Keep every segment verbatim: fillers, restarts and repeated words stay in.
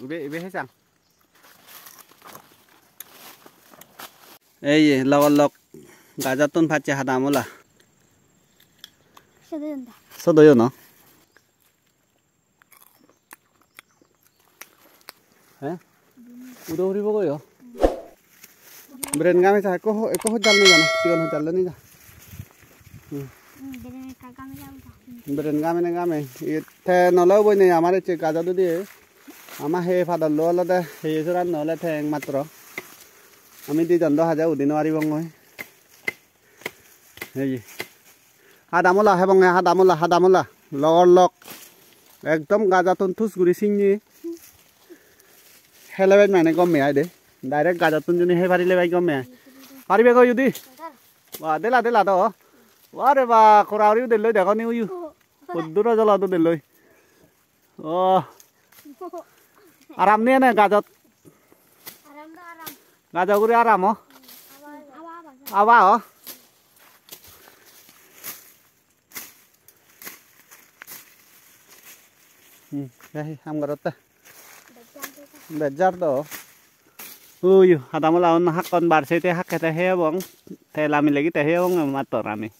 Ibe, ibe hejang. Ei ye, logor log gajottun pacche hadamola. Sodoyon da. Sodoyon, no? He? Udo uribo goyo. Bren game sa, ekko ho-, ekko hojjal ni jana, sigon hojjal ni ja. Hmm. Hmm, beren ekka game jal da. Beren game ne game. Iye te nole uboi nei amar ecche gajo dudi. Ama he padollo olode he soran nole te ekmatro. Ami dijon do haja udi no paribongoi. Ei. Hadamola hebonge, hadamola, hadamola. Logor log. Ekdom gajattun tus guri sinni. Helebej mane gome ai de. Direct gajattun juni hei parile bai gome ai. Paribe goi udi? Wa, dela, dela do. Wa re ba, kora uri udeloi dego ni uyu. Podduro jolo do deloi. Oh. Aram ni ene gajot? Aram do aram. Gajo ugure aram o? Awa, awa, awa. Awa o? Hmm, ei ham gorotte. Bejjar do. Bejjar do. Uyu, hadamola un hakkon bar sete hakke te heyebong. Te lami legi te heyebong mattor ami.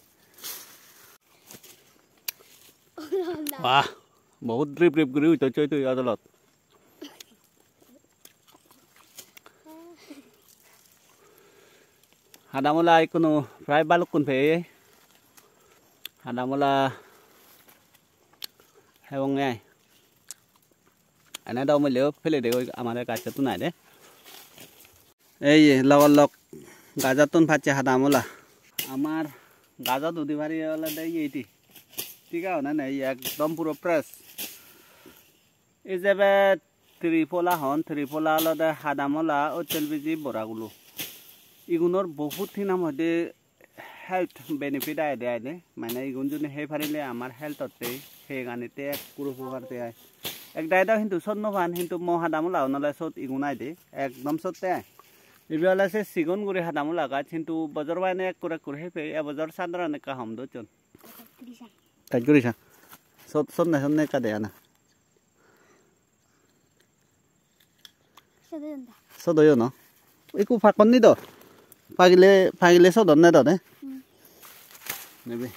Wah, bahut rip rip guri uttocche tui adolot. Hadamola ikkunu prai balukkun peye. Hadamola hebonge ai. Ene do mulyo pele de oi amare gacchottun ai de. Ei ye, logor log gajottun pacche hadamola. Amar gajot udi pari olode ye iti. Thik age na nei, ekdom puro fresh. Ei jebe tripola hon, tripola olode hadamola, ottel biji, boragulo. Igunor bohut hinam hoide health benefit aide aide, mane igun juni hei parile amar health otte, heganitte ekkur upokar de ai. Ek dagi do hintu sot no pan, hintu mo hadamola un ole sot igun aide, ekdom sotte ai. Ibe ole se sigon guri hadamola gaj, hintu bojor bane ekkur ekkur hei pei, e bojor sadaron ekka hom docchon. Kaj guri sa. Sot, sonne sonne ekka de ana. Sodoyon da. Sodoyon, no? Ikku pakkon ni do? Pagile, pagile sodon ne do ne? Hmm. Nebe.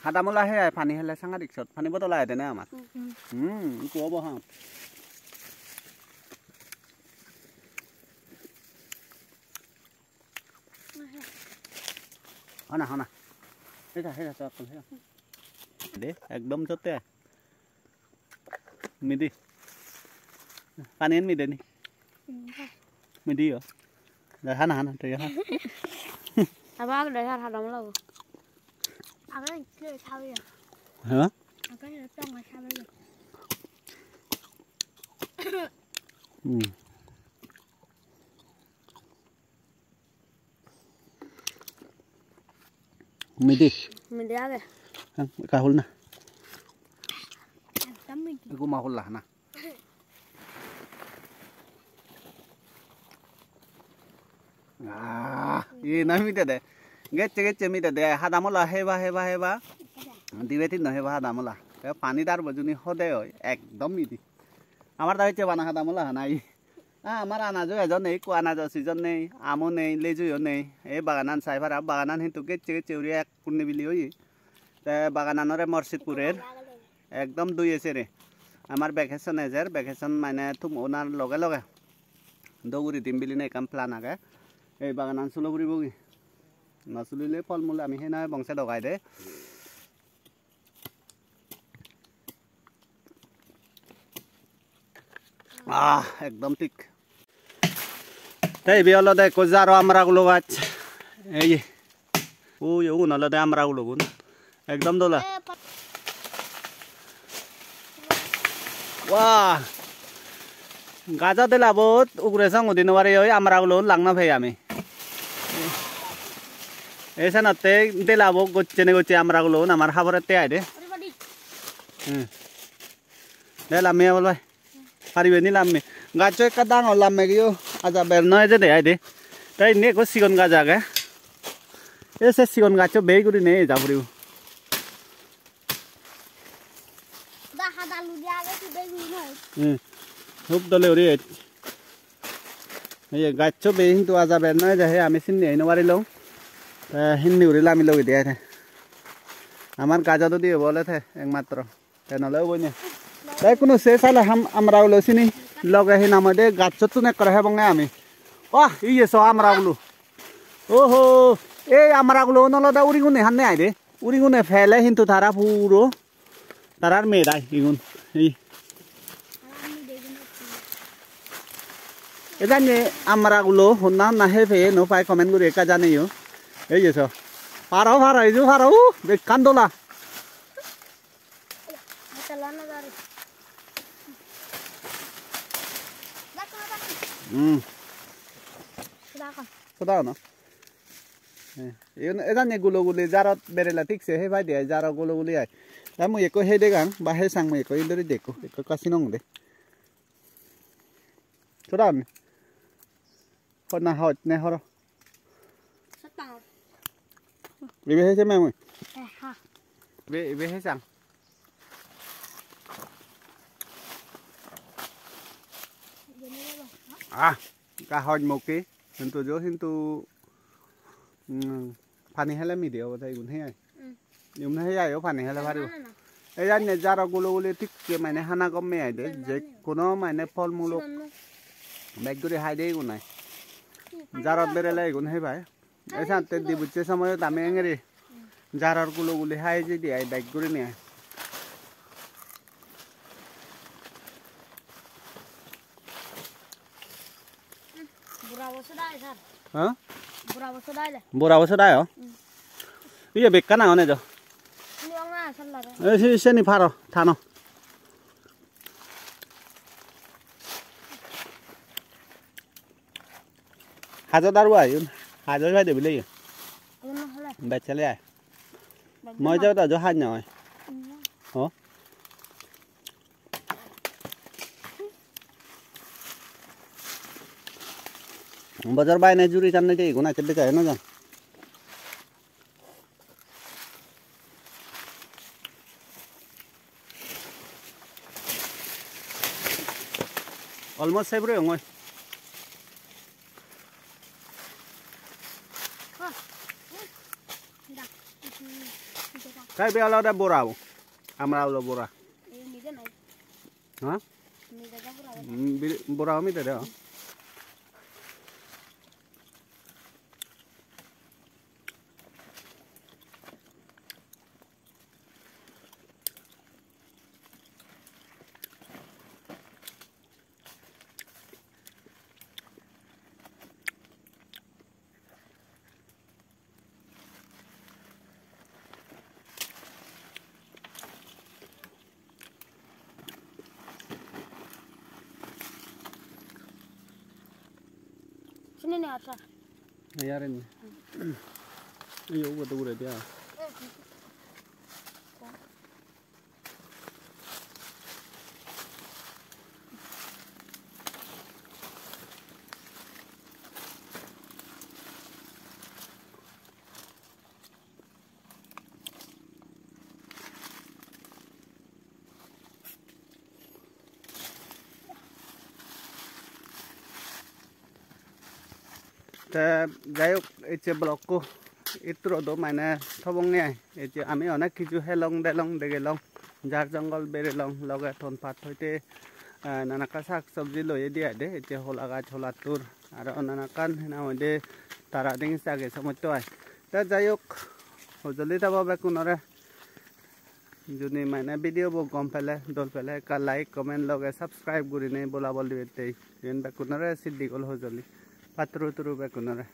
Hadamola he ai, pani hele sangadik sot. Pani bodol ai de ne amar? Hmm, hmm. Hmm, ikku obo ha. Hana, hana. Heda, heda, to akkol heda. De, ekdom sotte. Midi. Pani en mide ni? Midi yo. Da hana, hana, to yo ha. Abang da har hadamola bo. Abang ke sabi ya. Ha? Abang ke tong sabi ya. Hmm. Midi. Midi age. Hang, ekka hul na. Ekdom midi. Ekku ma hul la na. Ah, e na mide de. Gecche gecche mide de. Hadamola heba, heba, heba. Dibe tinno heba hadamola. Te pani dar bojuni hode oi. Ekdom midi. Amar da hocche bana hadamola hanai. Ah, amar anajo ejo nei, ikko anajo season nei, amo nei, lejuyo nei. Ei baganan sai para, baganan hintu gecche gecche guri ekkur nibili oye. Te bagananore Morshidpurer ekdom duye sere. Amar vacation ejer, vacation mane thum onar loge loge do guri dim biline ekkan plan age. Ei baganan sulo puribo gi? No sulile phol mul ami hei no ebong se dogai de. Ah, ekdom thik. Te ibe olode ekko jaro amra gulo gach. Ei, ui, ugun olode amra gulogun. Ekdom dola. Wah! Gajo delabot ugure song udi no pari, oi amra gulo lang no pei ami. Ei senotte delabo gocchene gocche amra gulo amar haborette ai de. Hmm. De lamme abol bai. Paribe ni lamme? Gaccho ekka dangor lamme giyo. Aja ber no ejede ai de. Te indi ekko sigon gaj age. E se sigon gaccho bei gurinei eja puribo. Hmm. Hub dole guri ej. Ei gaccho be hintu aja ber noi je, he ami sinni ei no parilong. Te hinni guri lami logi de ai te. Amar gajot udi obo ole te ekmatro. Te nole obo ne. Te kuno se sale ham amra ulo sini. Loge hi nang hoide gacchottun ekkore hebonge ami. Wah, iye so amra ulo. Oho, ei amra ulo nolo da uri gune hanne ai de. Uri gune pele hintu tara puro. Tarar me dai igun. Ei. Ejan ye amra gulo honna honna he peye no pai comment guri ekka janeyo. Ei je so. Paro, paro, iju paro. Uh, bekkan dola. Hmm. Soda no. Eh, igun ejan ye gulo guli jarot berele thik se he pai de ai, jaro gulo guli ai. Da mui ekko he degang, ba he sang mui ekko indori de ekko, ekko ekka sinong de. Soda no. Honna hot ne horo. Sat pangor. Ibe he se me mui. Eh, ha. Ibe, ibe he sang. Ah, ka hoj moki, hintu jo, hintu, mm, pani hele mide obode igun he ai. Mm. Igun he ai o pani hele paribo. Na, na, na. Ei janye jaro gulo guli thik se mane hana gomme ai de, je kono mane phol mulok bek guri hai de igun ai. Jarot berele igun he pai. Ei sante dibucche somoyot ami engeri jaror gulo guli hai jedi ai bek gurinei ai. Bura bo soda ai, sir. Ha? Bura bo soda ai le. Bura bo soda ai, o? Hmm. Iye bekkan agon ejo. Ni ong na, sallare. Ei, se, seni paro, thano. Hajo daru ayun. Hajo pai de bile ye. Ono hale. Bechale ai. Bechale. Moi jabo da jo haj na oi. Ono. Ho? Bojor bai ne juri jan ne de igun acche beka no jan. Almost save royongoi. Kai be ala da bora bo. Amra ulo bora. Ha? Mm, biri-, bora mi de de. Sini ne asa. Ayar ini. Iyo, ugo to gure dia. Te jai hok, ecche vlog-ko itturo do mane thobonge ai. Ecche ami onek hissu helong delong degelong, jar jongol berelong, loge ton pat hoite, eh, nanakkan sak sobji loye di ai de. Ecche hola gaj, hola tur, aro nanakkan hena hoide tara dingis age somotto ai. Te jai hok, hojoli thebo bekkunore. Juni mane video bo gom pele, dol pele, ekka like, comment, loge subscribe gurinei bolabol dibatte. Iyen bekkunore siddi gol hojoli. Patturu turu bekkunore.